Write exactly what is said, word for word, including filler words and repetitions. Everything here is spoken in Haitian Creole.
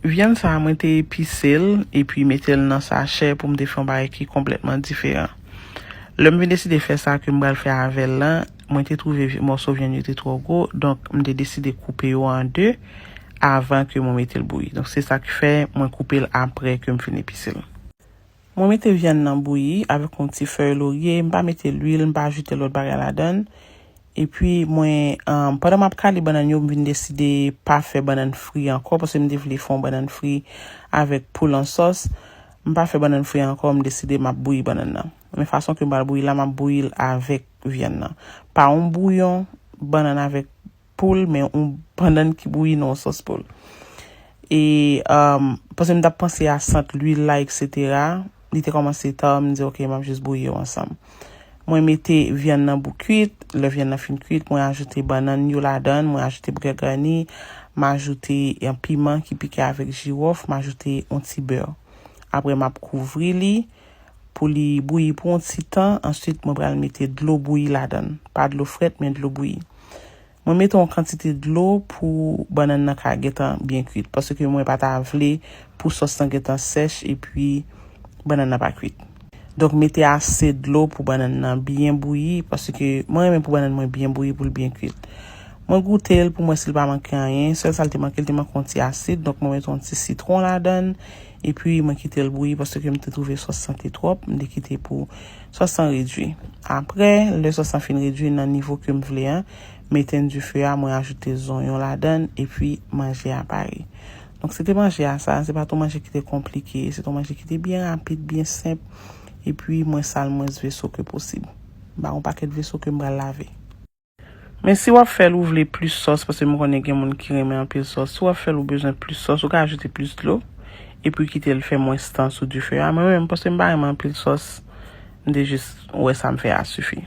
Vyann sa a, mwen te epise l epi mete l nan sachè pou m te fè yon bagay ki konplètman diferan. Lè m vin deside fè sa ke m pral fè avè l lan, mwen te twouve vi-, mòso vyann yo te twò gwo, donk m te deside koupe yo an de avan ke mwen mete l bouyi. Donk se sa ki fè mwen koupe l apre ke m fin epise l. Mwen mete vyann nan bouyi avèk yon ti fèy lorye, m pa mete lwil, m pa ajoute lòt bagay ladan l. Epi mwen, um, pandan m ap kale bannann yo, m vin deside pa fè bannann fri ankò, paske m te vle fè yon bannann fri avèk poul an sòs. M pa fè bannann fri ankò, m deside m ap bouyi bannann nan. Men fason ke m pral bouyi la, m ap bouyi l avèk vyann nan. Pa yon bouyon bannann avèk poul, men yon bannann ki bouyi nan yon sòs poul. E, um, paske m t ap panse a sant lwil la, etsetera. Li te kòmanse ta, m di, "Ok, m ap jis bouyi yo ansanm." Mwen mete vyann nan boukwit. Lè vyann nan fin kwit, mwen ajoute bannann yo ladan l, mwen ajoute brèd grani, m ajoute yon piman ki pike avèk jiwòf, m ajoute yon ti bè. Apre, m ap kouvri li pou li bouyi pou yon ti tan. Answit, mwen pral mete dlo bouyi ladan l. Pa dlo frèt, men dlo bouyi. Mwen mete yon kantite dlo pou bannann nan ka gentan byen kwit, paske mwen pa ta vle pou sòs lan gentan sèch epi bannann nan pa kwit. Donk, mete ase dlo pou bannann nan byen bouyi, paske mwen renmen pou bannann mwen byen bouyi, pou l byen kwit. Mwen goute l pou m wè si l pa manke anyen. Sèl sa l te manke, l te manke yon ti asid, donk mwen mete yon ti sitwon ladan l, epi mwen kite l bouyi, paske m te twouve sòs lan te twòp, m te kite pou sòs lan redui. Apre, lè sòs lan fin redui nan nivo ke m vle an, m etenn dife a, mwen ajoute zonyon ladan l, epi manje a pare. Donk, se te manje a sa, se pa t yon manje ki te konplike, se te yon manje ki te byen rapid, byen senp, epi mwen sal mwens veso ke posib. M pa gen yon pakèt veso ke m pral lave. Men si w ap fè l, ou vle plis sòs, paske m konnen gen moun ki renmen anpil sòs. Si w ap fè l, ou bezwen plis sòs, ou ka ajoute plis dlo, epi kite l fè mwens tan sou dife a. Mwen menm, paske m pa renmen anpil sòs, m te jis wè sa m fè a sifi.